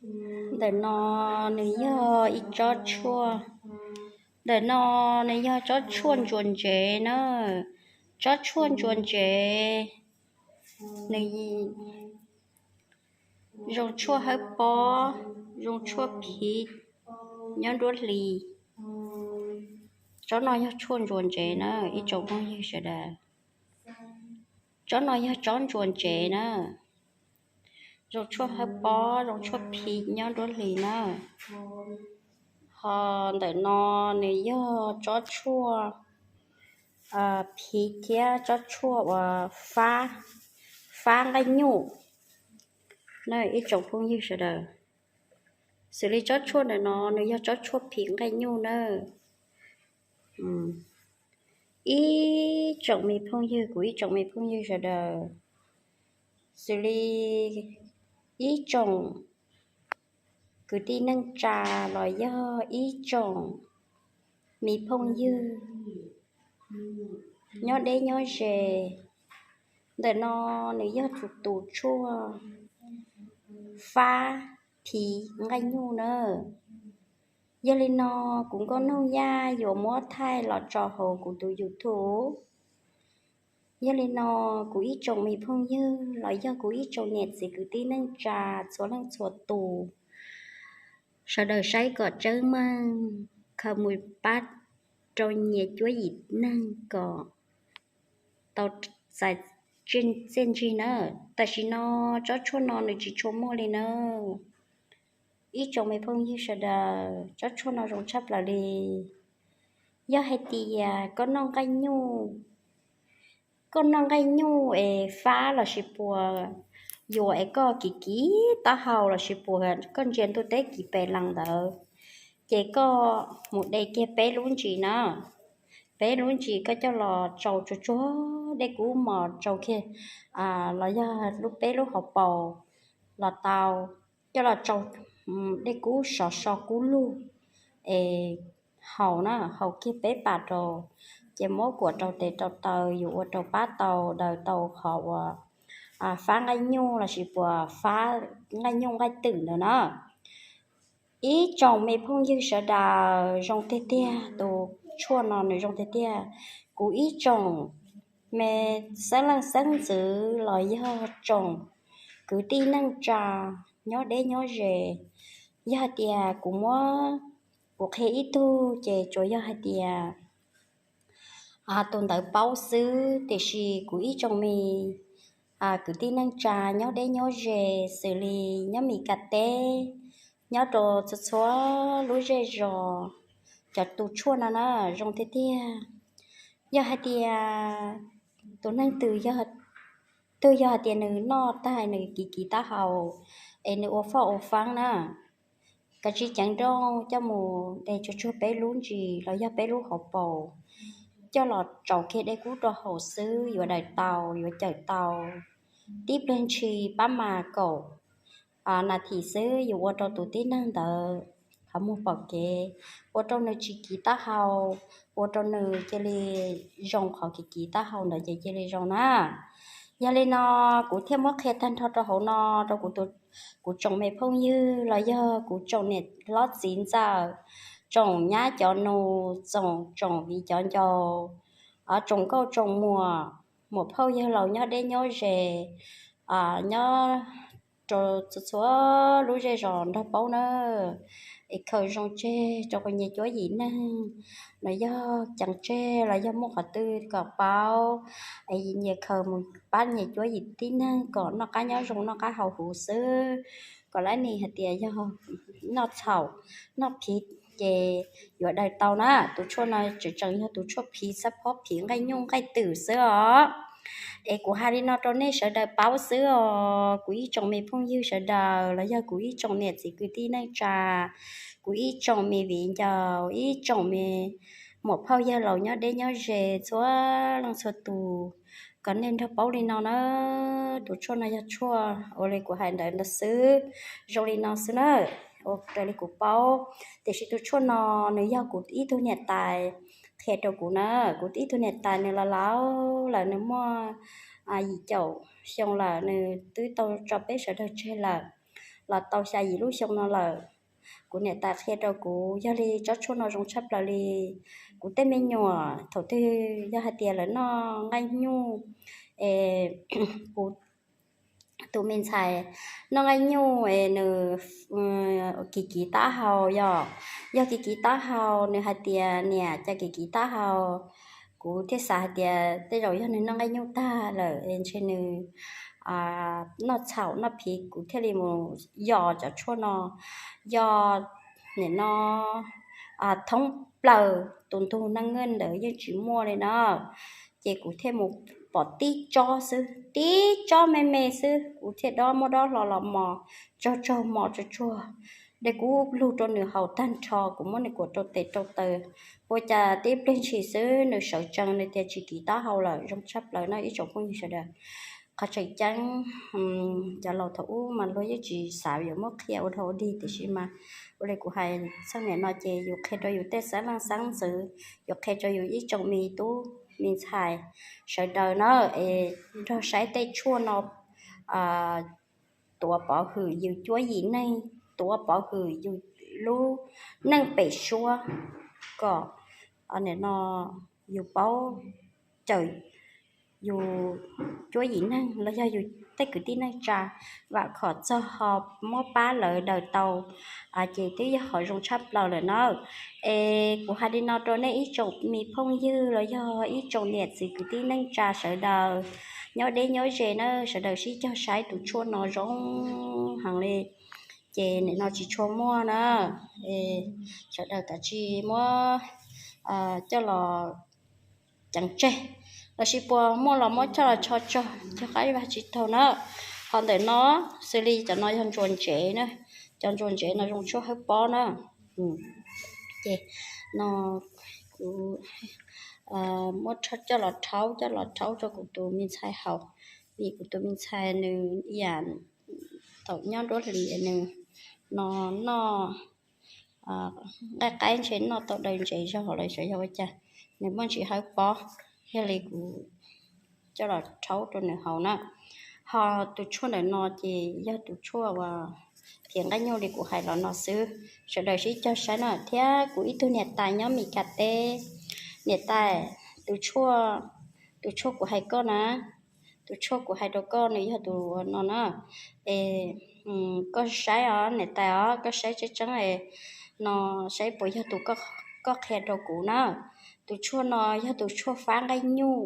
Ntawm no nws yog ib tsob tshuaj, ntawm no nws yog tsob tshuaj ntsuas ntsev na. Tsob tshuaj ntsuas ntsev, nws zoo tshuaj hawb pob, zoo tshuaj phiv nyob nruab hlis. Tsob no yog tshuaj ntsuas ntsev na ib tsoom phooj ywg sawv daws. Tsob no yog tsob ntsuas ntsev na, zoo tshuaj hawb pob, zoo tshuaj phiv nyob nruab hlis na. Ho ntawm no nws yog tsob tshuaj phiv thiab tsob tshuaj uas fab, fab nqaij nyuj na ib tsoom phooj ywg sawv daws. Xws li tsob tshuaj ntawm no nws yog tsob tshuaj phiv nqaij nyuj na. Ib tsoom me phooj ywg, kuv ib tsoom me phooj ywg sawv daws, xws li ib tsoom kwv tij neej tsa los yog ib tsoom me phooj ywg nyob deb nyob ze, ntawm no nws yog tus, tus tshuaj fab phiv nqaij nyuj na. Yog li no kuv Nkauj Noog Yaj yuav muab thaij los tso hauv kuv tus YouTube. Yog li no kuv ib tsoom me phooj ywg los yog kuv ib tsoom niam txiv kwv tij neej tsa txhua leej txhua tus, sawv daws saib kom tsawb meej, khaws mus pab rau nyias cuab yim neeg kom tau txais txiaj ntsig na. Tam sim no tsob tshuaj no nws tsis tshua muaj li na. Ib tsoom me phooj ywg sawv daws, tsob tshuaj no zoo tshaj plaws li. Yog hais tias koj noj nqaij nyuj, koj noj nqaij nyuj es fab lossis puas yuav es koj kiv kiv taub hau lossis puas koj ntsia ntuj teb kiv pes lees ntawd, ces koj mus de kiag peb lub ntsis na. Peb lub ntsis koj coj los tsau tsuag tsuag dej kub mos tsau kiag los yog lub peb lub hauv paus los tau, coj los tsau dej kub sov so kub lug es haus na, haus kiag peb pas rau, ces muab kuam rau tes rau taw yuav ua rau pab tau daws tau qhov uas fab nqaij nyuj lossis puas fab nqaij nyuj nqaij twm ntawd na. Ib tsoom me phooj ywg sawv daws, zoo tiag tiag, tus tshuaj no nws zoo tiag tiag. Kuv ib tsoom me xeeb leej xeeb ntxwv los yog tsoom kwv tij neej tsa nyob deb nyob ze, yog hais tias kuv muab, kuv qhia ib tug ces tsuas yog hais tias tus ntawd paub xwb, tiam sis kuv ib tsoom me kwv tij neej tsa nyob deb nyob ze, xws li nyob Mes Kas teb, nyob rau txhua txhua lub zej zos, cov tus tshuaj no na zoo tiag tiag. Yog hais tias tus neeg twg, twg yog hais tias nws noj tag nws kiv kiv taub hau es nws ua foj ua faab na, kav tsij ceev nrooj coj mus de tsuag tsuag peb lub ntsis los yog peb lub hauv paus, coj los tsau kiag dej kub rau haus xwb yuav daws tau, yuav cawm tau. Tib pliag ntshis pab mas kaum nas this xwb yuav ua rau tus tib neeg ntawd qhov muag pom kev, ua rau nws tsis kiv taub hau, ua rau nws cia li zoo, qhov kiv kiv taub hau ntawd ces cia li zoo na. Yog li no kuv thiaj muab qhia tag nrho rau hauv no rau kuv tsoom me phooj ywg los yog kuv tsoom niam hlob txiv ntxawm, tsoom nyab cov nus, tsoom, tsoom viv cov ncaus, tsoom nkauj tsoom muam, muam phauj yawg laus nyob deb nyob ze, nyob rau txhua txhua lub zej zos nrog paub na. Es khaws zoo tseg rau kuv nyias cuab yim neeg, los yog ceev tseg los yog muaj qhov twg kom paub, es nyias khaws mus pab nyias cuab yim tib neeg kom noj qab nyob zoo noj qab haus huv xwb, kom lab nim hais tias yog noj txhaum noj phiv ces yuav daws tau na. Tus tshuaj no tseem tseem yog tus tshuaj phiv xab phob phiv nqaij nyuj nqaij twm xwb os. Es kuv hais li no rau nej sawv daws paub xwb os, kuv ib tsoom me phooj ywg sawv daws los yog kuv ib tsoom niam txiv kwv tij neej tsa, kuv ib tsoom me viv ncaus, ib tsoom me muam phauj yawg laus nyob deb nyob ze txhua leej txhua tus, kom nej nrog paub li no na. Tus tshuaj no yog tshuaj ua li kuv hais ntawd ntawd xwb, zoo li no xwb na, ua raws li kuv paub. Tiam sis tus tshuaj no nws yog kuv ib tug niam tais qhia rau kuv na. Kuv ib tug niam tais nws laus laus lawm, nws muaj yim caum xyoo lawm, nws twb tau tso peb sawv daws tseg lawm. los tau xya yim lub xyoo no lawm. Kuv niam tais qhia rau kuv, yog li tsob tshuaj no zoo tshaj plaws li. Kuv tej me nyuam thaum twg yog hais tias lawv noj nqaij nyuj, es kuv tus me ntxhais noj nqaij nyuj es nws kiv kiv taub hau, yog, yog kiv kiv taub hau nws hais tias niam, cas kiv kiv taub hau, kuv thiaj xav hais tias tej zaum yog nws noj nqaij nyuj tag lawm es ntshe nws noj txhaum noj phiv, kuv thiaj li mus yos cov tshuaj no, yos nim no thoob plaws tus ntug neej ntawd yeej tsis muaj li na. Ces kuv thiaj mus pom tib tsob xwb, tib tsob me me xwb, kuv thiaj dob, muab dob hlo los mos, tsaug tsaug mos tsuag tsuag, de kub lug rau nws haus tag nrho, kuv muab nws kuam rau tes rau taw. Ua cas tib pliag ntshis xwb nws sawv tsees, nws tias tsis kiv taub hau lawm. Zoo tshaj plaws no ib tsoom phooj ywg sawv daws. Qhov tseem ceeb, cov laus thaum ub mas luag yeej tsis xav yuav muab qhia ua dog ua dig, tiam sis mas ua li kuv hais txheej niam no ces yus qhia rau yus tej xeeb leej xeeb ntxwv, yus qhia rau yus ib tsoom me tub me ntxhais sawv daws na, es nrog saib tej tshuaj no tuav pov hwm yus cuab yim neeg, tuav pov hwm yus lub neej pem suab, kom nim no yus paub cawm yus cuab yim neeg los yog yus tej kwv tij neej tsa, vam khom txog ho muab pab lawv daws tau, ces twb yog qhov zoo tshaj plaws lawm na. Es kuv hais li no rau nej ib tsoom me phooj ywg los yog ib tsoom niam txiv kwv tij neej tsa sawv daws nyob deb nyob ze na, sawv daws sib cog saib tus tshuaj no zoo heev li. Ces nim no tsis tshua muaj na, sawv daws kav tsij muab coj los ceev tseg, los sis puas muaj los muab coj los tso tseg, cog qaib vaj tsis taug na. Qhov ntawm no xws li cov no yog ntsuas ntsev na, cov ntsuas ntsev no zoo tshuaj hawb pob na. Ces no kuv muab coj los rhaub, coj los rhaub rau kuv tus me ntxhais haus, vim kuv tus me ntxhais nws ib yam thaum nyob nruab hlis nws no noj nqaij qaib ntshe noj tau daws ntsev zog lawm xyov yog ua cas nws muaj ntsis hawb pob, yog li kuv coj los rhaub rau nws haus na. Ho tus tshuaj ntawm no ces yog tus tshuaj uas phiv nqaij nyuj li kuv hais los no xwb. Sawv daws sib cog saib na, thiab kuv ib tug niam tais nyob Mes Kas teb, niam tais, tus tshuaj, tus tshuaj kuv hais koj na, tus tshuaj kuv hais rau koj nws yog tus no na. Es koj saib os niam tais os, koj saib tseeb tseeb no, saib puas yog tus koj qhia rau kuv na. Tus tshuaj no yog tus tshuaj fab nqaij nyuj,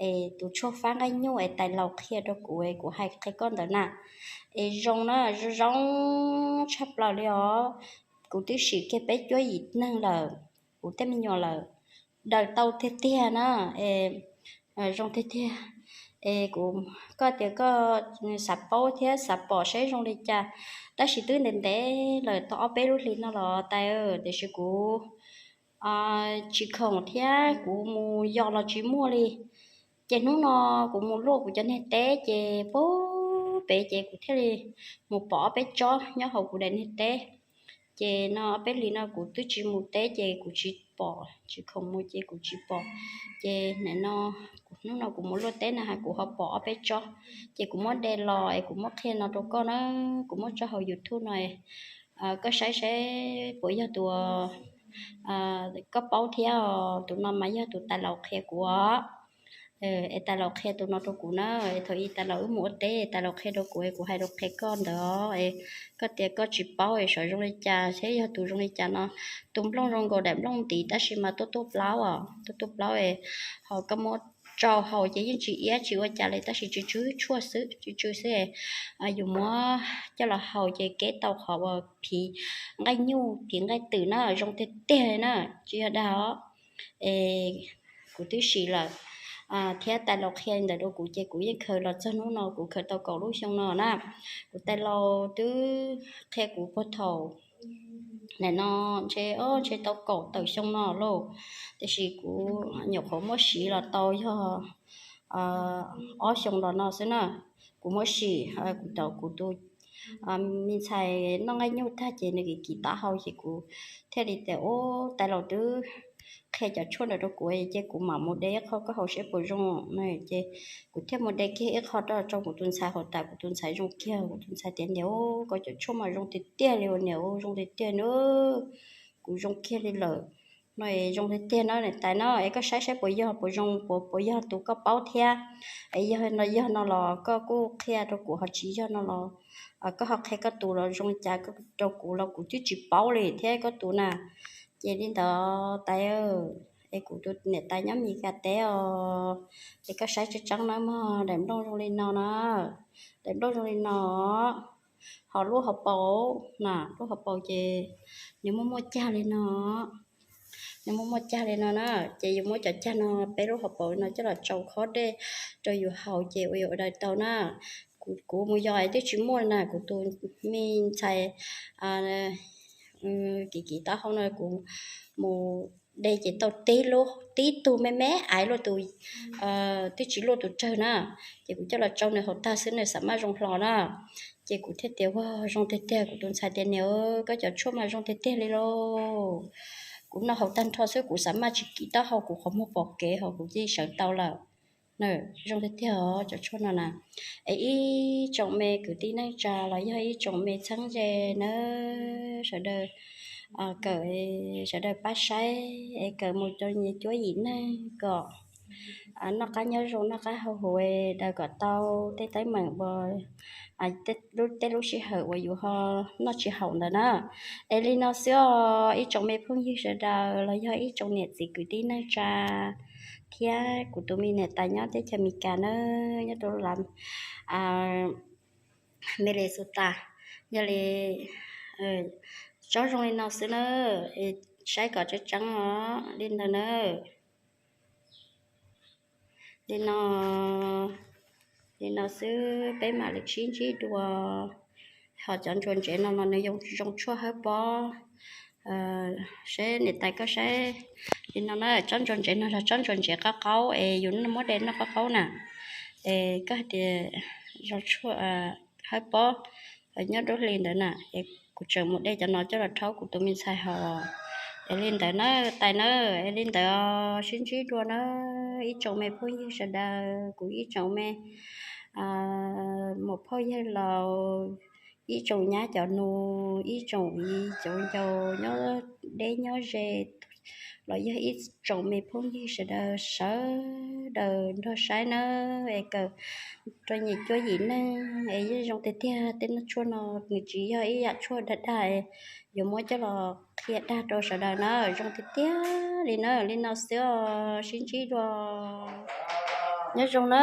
es tus tshuaj fab nqaij nyuj es tais laus qhia rau kuv es kuv hais qhia koj ntawd na. Es zoo na, zoo tshaj plaws li os. Kuv twb sim kiag peb cuab yim neeg lawm, kuv tej me nyuam lawm, daws tau tiag tiag na. Es zoo tiag tiag. Es kuv, koj tias koj xav paub thiab xav pom saib zoo li cas, tab sis twb ntev ntev lawm, tau ob peb lub hlis no los tais, tiam sis kuv tsis khoom thiab kuv mus yos los tsis muaj li. Ces hnub no kuv mus luaj kuv cov niag teb ces pub pem ces kuv thiaj li mus pom ob peb tsob nyob hauv kuv daim niag teb. Ces no ob peb hlis no kuv twb tsis mus teb ces kuv tsis pom, tsis khoom mus ces kuv tsis pom. Ces nim no, hnub no kuv mus luaj teb na has kuv ho pom ob peb tsob, ces kuv muab de los es kuv muab qhia no rau koj na, kuv muab tso hauv YouTube no, koj saib saib puas yog tus koj paub thiab. Tus no mas yog tus tais laus qhia kuv os. Es tais laus qhia tus no rau kuv na, es thaum ub tais laus wb mus ua teb tais laus qhia rau kuv es kuv hais rau qhia koj ntawd os. Es koj tias koj tsis paub es xyov zoo li cas thiab yog tus zoo li cas no. Tus nplooj zoo nkaus daim nplooj ntiv tab sis mas tuaj tuaj plaub os, tuaj tuaj plaub es ho koj muab tsau haus ces yeej tsis iab tsis ua cas li tab sis tsw tsw tshuaj xwb, tsw tsw xwb. Yus muab coj los haus ces keb tau qhov uas phiv nqaij nyuj phiv nqaij twm na, zoo tiag tiag li na, tsis yog dag os. Es kuv twb sim lawm thiab tais laus qhia ntawd rau kuv ces kuv yeej khaws los txog hnub no kuv khaws tau kaum lub xyoo no na. Kuv tais laus twb qhia kuv puag thaum nim no ntshe, ntshe tau kaum tawm xyoo no lauj, tiam sis kuv nyuam qhuav muab siv los tau yog ob xyoo los no xwb na. Kuv muab sim, kuv tau kuv tus me ntxhais noj nqaij nyuj tag ces nws kiv kiv taub hau ces kuv thiaj li tias, ub, tais laus twb qhia cov tshuaj ntawd rau kuv ces kuv mam mus de ib qho koj haus saib puas zoo. Ces kuv thiaj mus de kiag ib qho rau kuv tus ntxhais haus tas, kuv tus ntxhais zoo kiag, kuv tus ntxhais tias, Niam, koj cov tshuaj mas zoo tiag tiag li, niam, zoo tiag tiag na, kuv zoo kiag li lawm no, zoo tiag tiag no niam tais no, es koj saib saib puas yog, puas zoo, puas, puas yog tus koj paub thiab. Es yog no, yog no los koj kuj qhia rau kuv, ho tsis yog no los koj ho qhia koj tus los zoo li cas rau kuv los kuv twb tsis paub li thiab koj tus na. Ces li ntawd tais, es kuv tus niam tais nyob Mis Kas teb os, es koj saib tseeb tseeb na mog, daim nplooj zoo li no na, daim nplooj zoo li no, ho lub hauv paus na, lub hauv paus ces nws muaj muaj cag li no, nws muaj muaj cag li no na, ces yus muab cov cag no, peb lub hauv paus no coj los tsau khob dej rau yus haus ces ua yuav ua daws tau na. Kuv, kuv mus yos es twb tsis muaj na, kuv tus me ntxhais kiv kiv taub hau no kuv mus de ces tau tib lub, tib tug me me aiv luaj tus, twb tsis luaj tus tsawg na, ces kuv coj los tsau nws haus tag xwb nws xam maj zoo hlo na. Ces kuv thiaj tias, Ua zoo tiag tiag, kuv tus ntxhais tias, Niam, koj cov tshuaj mas zoo tiag tiag li lauj. Kuv noj haus tag nrho xwb kuv xam maj tsis kiv taub hau, kuv qhov muag pom kev ho kuv cia li sawv tau lawm. Zoo tiag tiag os cov tshuaj no na. Es ib tsoom me kwv tij neej tsa los yog ib tsoom me txheeb ze nawb, sawv daws kawm, sawv daws pab saib es kawm mus rau nyias cuab yim neeg kom noj qab nyob zoo, noj qab haus huv, daws kom tau tej teeb meem uas, tej lub sij hawm uas yus ho noj tsis haum ntawd na. Es li no xwb os ib tsoom me phooj ywg sawv daws los yog ib tsoom niam txiv kwv tij neej tsa thiab kuv tus me niam tais nyob teb chaws Amelikas nawb, nyob rau Minnesota. Yog li tsob zoo li no xwb na, saib kom tseeb tseeb os li ntawd na. Li no, li no xwb peb mam li sib ntsib dua. Ho cov ntsuas ntsev no los nws zoo tshuaj hawb pob. Saib niam tais koj saib, li no na, tsob ntsuas ntsev no yog tsob ntsuas ntsev qaub qaub es yus muab de noj qaub qaub na, es koj hais tias zoo tshuaj hawb pob nyob dub hli ntawd na, es kuv tseem mus de cov no coj los rhaub kuv tus me ntxhais haus. Es li ntawd na tais na, es li ntawd sib ntsib dua na ib tsoom me phooj ywg sawv daws, kuv ib tsoom me muam phauj yawg laus, ib tsoom nyab cov nus, ib tsoom viv cov ncaus nyob deb nyob ze, los yog ib tsoom me phooj ywg sawv daws sawv daws nrog saib nawb, es kawm rau nyias cuab yim neej es yeej zoo tiag tiag. Tej noj tshuaj no nws tsis yog ib yam tshuaj dag dag yuav muab coj los qhia dag rau sawv daws na, zoo tiag tiag li na. Li no xwb os, sib ntsib dua. Nyob zoo na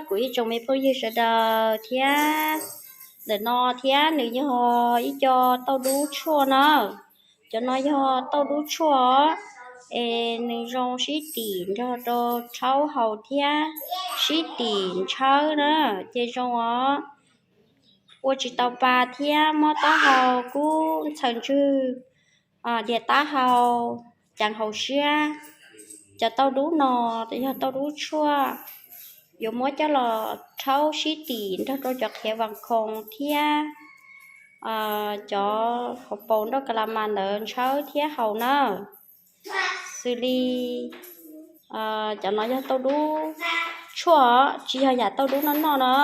kuv ib tsoom me phooj ywg sawv daws thiab. Ntawm no thiab nws yog ib co tauj dub tshuaj na. Cov no yog tauj dub tshuaj, es nws zoo sib tim nrog rau rhaub haus thiab sib tim ntshawb na, ces zoo os. Ua tsis tau pa thiab mob taub hau kub ntxhaws ntswg, dias taub hau, ceev hauv siab. Cov tauj dub no yog tauj dub tshuaj, yuav muab coj los rhaub sib tim nrog rau cov qhiav vas khoos thiab cov hauv paus nroj ka la mas ntawd ntshawb thiab haus na. Xws li cov no yog tauj dub tshuaj, tsis yog yam tauj dub noj noj no,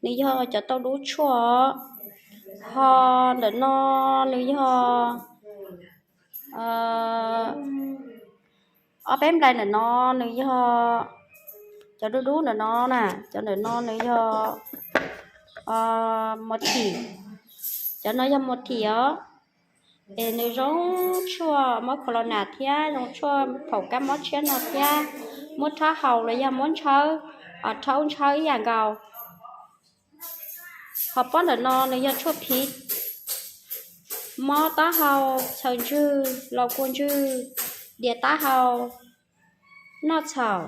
nws yog cov tauj dub tshuaj. Ho ntawm no nws yog ob peb nplais ntawm no nws yog cov dub dub ntawm no na, cov ntawm no nws yog mos thim, cov no yog mos thim os. Es nws zoo tshuaj mob khaus los nas thiab zoo tshuaj phaum kab mob tshiab no thiab, muab rhaub haus los yog muab ntshawb, rhaub ntshawb ib yam nkaus. Ho pob ntawm no nws yog tshuaj phiv, mob taub hau, txhaws ntswg, los kua ntswg, dias taub hau, noj txhaum,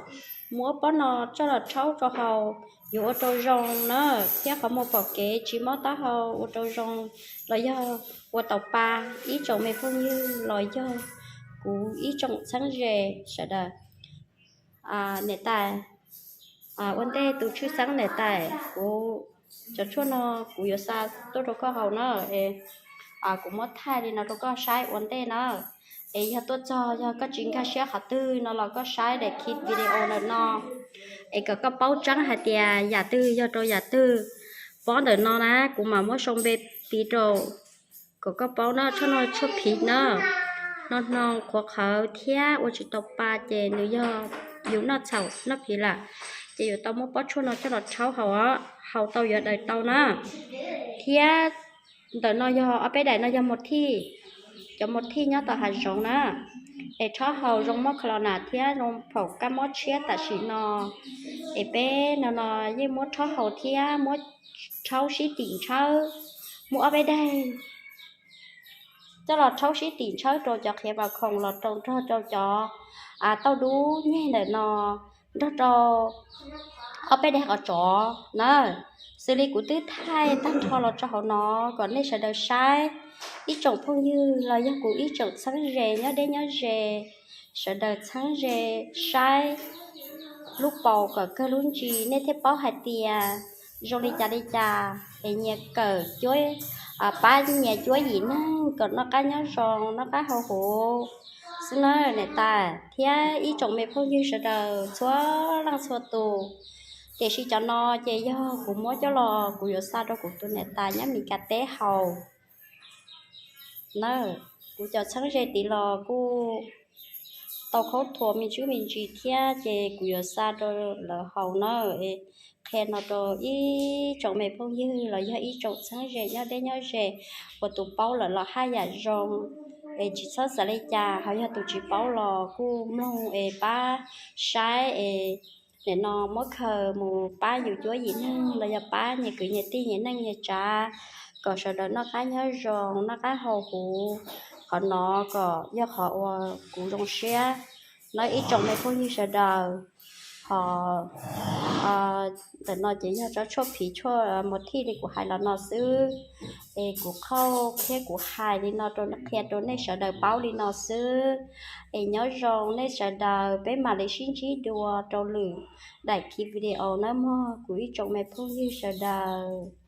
muab pob no coj los rhaub rau haus, yuav ua rau zoo na, thiab qhov muag pom kev tsis mob taub hau ua rau zoo, los yog ua tau pa. Ib tsoom me phooj ywg los yog kuv ib tsoom txheeb ze sawv daws, niam tais, ua ntej tus tshwj xeeb niam tais, kuv cov tshuaj no kuv yuav xa tuaj rau koj haus na. Kuv muab thaij li no rau koj saib ua ntej na. Es yog tuaj txog yog koj tsis nkag siab qhov twg no los koj saib daim clip video ntawm no, es kom koj paub tseeb hais tias yam twg yog rau yam twg. Pob ntawm no na kuv mam muab sau npe piv rau kom koj paub na. Tshuaj no tshuaj phiv na, hno hno qhuav qhawv thiab ua tsis tau pa ces nws yog yus noj txhaum noj phiv lawm, ces yuav tau muab pob tshuaj no coj los rhaub haus, haus tau yuav daws tau na. Thiab ntawm no yog ob peb daim no yog mus thij, cov mus thij nyob tom hav zoov na, es rhaub haus zoo mob khaus los nas thiab zoo phaum kab mob tshiab tam sim no. Es peb no no yeej muab rhaub haus thiab muab rhaub sib tim ntshawb, muab ob peb daim coj los rhaub sib tim ntshawb rau cov qhiav pas khoom los rau nrog rau cov tauj dub nyeg ntawm no, nrog rau ob peb daim qhov tsov na. Xws li kuv twb thaij tag nrho los rau hauv no kom nej sawv daws saib. Ib tsoom phooj ywg los yog kuv ib tsoom txheeb ze nyob deb nyob ze, sawv daws txheeb ze saib lub paus kom kawg lub ntsis nej thiaj paub hais tias zoo li cas li cas es nyias kawm cuab, pab nyias cuab yim neeg kom noj qab nyob zoo noj qab haus huv xwb na niam tais thiab ib tsoom me phooj ywg sawv daws txhua leej txhua tus. Tiam sis cov no ces yog kuv muab coj los kuv yuav xa rau kuv tus niam tais nyob Mis Kas teb haus na. Kuv cov txheeb ze tid los kuj tau khaub thuas me ntsis me ntsis thiab ces kuv yuav xa rau lawv haus na. Qhia no rau ib tsoom me phooj ywg los yog ib tsoom txheeb ze nyob deb nyob ze, uas tus paub lawm los haj yam zoo, es tsis txhob xav li cas, ho yog tus tsis paub los kuj mloog es pab saib es nim no muab khaws mus pab yus cuab yim neeg los yog pab nyias kwv nyias tij nyias neej nyias tsav, kom sawv daws noj qab nyob zoo noj qab haus huv. Qhov no kom yog qhov uas kuv zoo siab na ib tsoom me phooj ywg sawv daws. Ho ntawm no ces yog tsob tshuaj phiv tshuaj mus thij li kuv hais los no xwb. Es kuv qhauj thiab kuv hais li no rau qhia rau nej sawv daws paub li no xwb. Es nyob zoo nej sawv daws, peb mam li sib ntsib dua rau lwm daim clip video nawb mog kuv ib tsoom me phooj ywg sawv daws.